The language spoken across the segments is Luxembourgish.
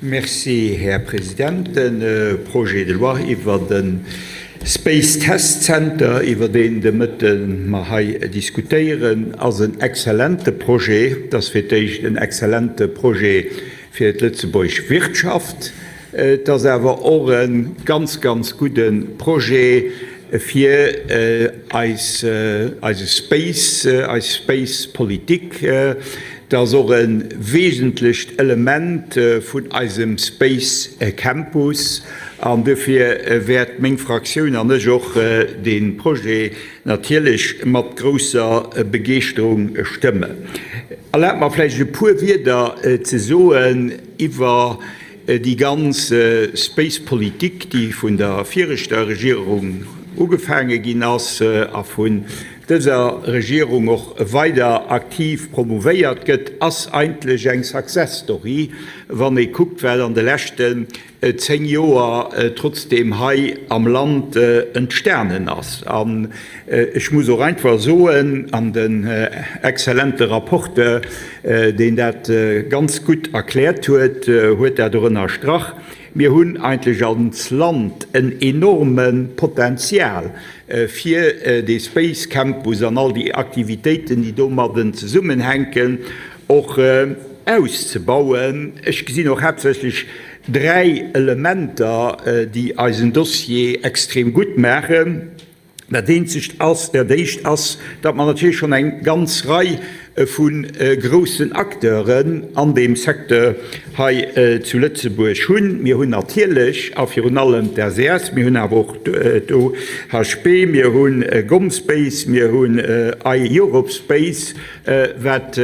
Merci, Här President. De Projet de loi iwwer de Space Test Center, iwwer deen de Mëtte mer hei diskutéieren, ass en exzellente Projet. Et ass fir d'éischt en exzellente Projet fir d'lëtzebuergesch Wirtschaft. Et ass awer och e ganz, ganz gudde Projet fir eis, eise Space, eis Space-Politik. Et ass och e wesentlecht Element vun eisem Space Campus. An duerfir wäert meng Fraktioun an ech och dee Projet natierlech mat grousser Begeeschterung stëmmen. Erlaabt mer vläicht e puer Wierder ze soen iwwer Déi ganz Space-Politik, déi vun der viregter Regierung ugefaange ginn ass a vun dëser Regierung och weider aktiv promouvéiert gëtt, ass eigentlech eng Success Story, wann ee kuckt, wat an de leschten 10 Joer trotzdeem hei am Land entstanen ass. An ech muss och einfach soen, an den exzellente Rapporteur, deen dat ganz gutt erkläert huet, huet dat och ënnerstrach, Mir hunn eigentlech als Land en enorme Potenzial fir dee Space Campus an all déi Aktivitéiten, déi domadden zesummenhänken, och auszebauen. Ech gesinn och haaptsächlech dräi Elementer, déi eisen Dossier extrem gutt maachen. Dat eenzegt ass, dat éischt ass, datt mer natierlech schonn eng ganz Rei vu groussen Acteuren an deem Secteur hei zu Lëtzebuerg hunn. Mir hunn natierlech a virun allem d'SES, mir hunn awer och d'OHB, mir hu Gomspace, mir hunn iEuropeSpace, wat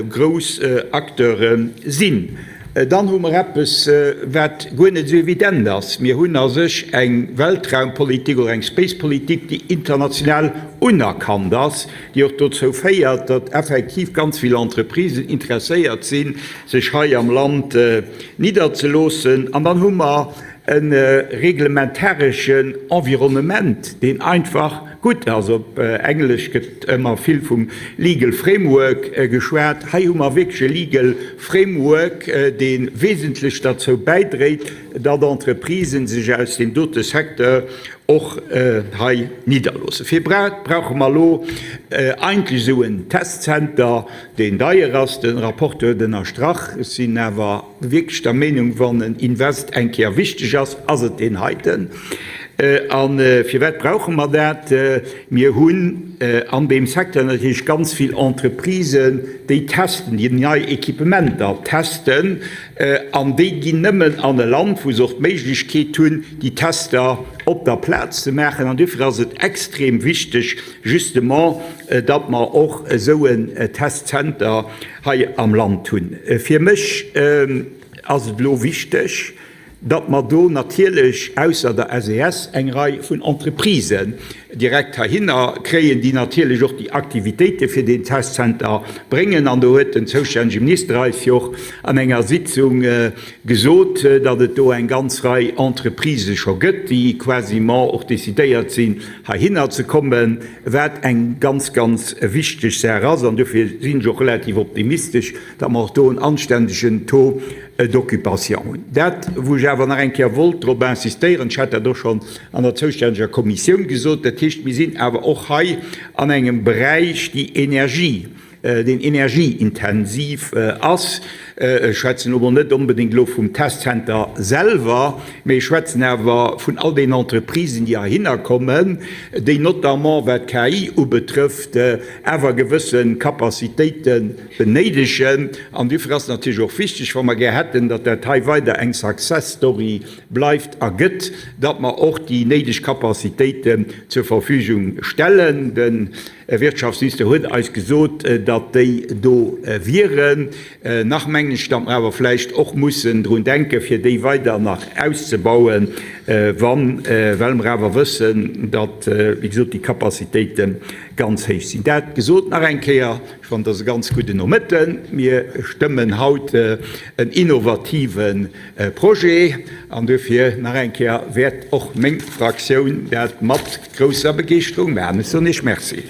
grouss Acteure sinn. Dann hu mer eppes, wat guer net esou evident ass. Mir hunn a sech eng Weltraumpolitik oder eng Spacepolitik, déi international unerkannt ass, déi och dozou féiert, datt effektiv ganz vill Entreprisen interesséiert sinn, sech hei am Land nidderzeloossen. An dann hu mer e reglementareschen Environnement, deen einfach gutt ass. Op Englesch gëtt ëmmer vill vum legal framework geschwat. Hei hu mer wierklech e legal framework, dee wesentlech derzou bäidréit, datt Entreprisen sech aus deem dote Secteur och hei nidderloossen. Firwat brauche mer elo eigentlech esou en Testcenter, deen deier ass? De Rapporteur huet ënnerstrach, ech sinn awer wierklech der Meenung, wann en Invest eng Kéier wichteg ass, ass et deen heiten. A firwat brauche mer dat? Mir hunn an deem Secteur natierlech ganz vill Entreprisen, déi testen, déi nei Equipementer testen, an déi ginn nëmmen an e Land, wou se och d'Méiglechkeet hunn, déi Tester op der Plaz ze maachen. An duerfir ass et extrem wichteg justement, datt mer och esou en Testzenter hei am Land hunn. Fir mech ass et elo wichteg, datt mer do natierlech ausser der SES eng Rei vun Entreprisen direkt heihinner kréien, déi natierlech och déi Aktivitéite fir deen Testcenter bréngen. An do huet den zoustännege Minister eis jo och an enger Sitzung gesot, datt et do eng ganz Rei Entreprisë scho gëtt, déi quasiment och decidéiert sinn, heihinner ze kommen, wat eng ganz, ganz wichteg Saach ass. An dofir sinn ech och relativ optimistesch, datt mer och do en anständegen Taux d'occupation hunn. Dat, wou ech awer nach eng Kéier wollt drop insistéieren, ech hat dat och schonn an der zoustänneger Kommissioun gesot, dat heescht, mir sinn awer och hei an engem Beräich, déi Energie, deen energieintensiv ass. Ech schwätzen elo mol net onbedéngt elo vum Testcenter selwer, mee ech schwätzen awer vun all den Entreprisen, déi heihinner kommen, déi notamment, wat d'KI ubetrëfft, awer gewësse Capacitéite benéidegen. An duerfir ass et natierlech och wichteg, wa mer gär hätten, datt dat hei weider eng Success Story bleift a gëtt, datt mer och déi néideg Capacitéiten zur Verfügung stellen. Den Wirtschaftsminister huet eis gesot, datt déi do wieren. Nach mengen ech, datt mer awer vläicht och mussen drun denken, fir déi weider nach auszebauen, wann, well mer awer wëssen, datt, wéi gesot, déi Capacitéite ganz héich sinn. Dat gesot nach eng Kéier, ech fannen, et ass e ganz gudden Nomëtten. Mir stëmmen haut en innovative Projet an duerfir nach eng Kéier wäert och meng Fraktioun dat mat grousser Begeeschterung maachen. Ech soen Iech Merci.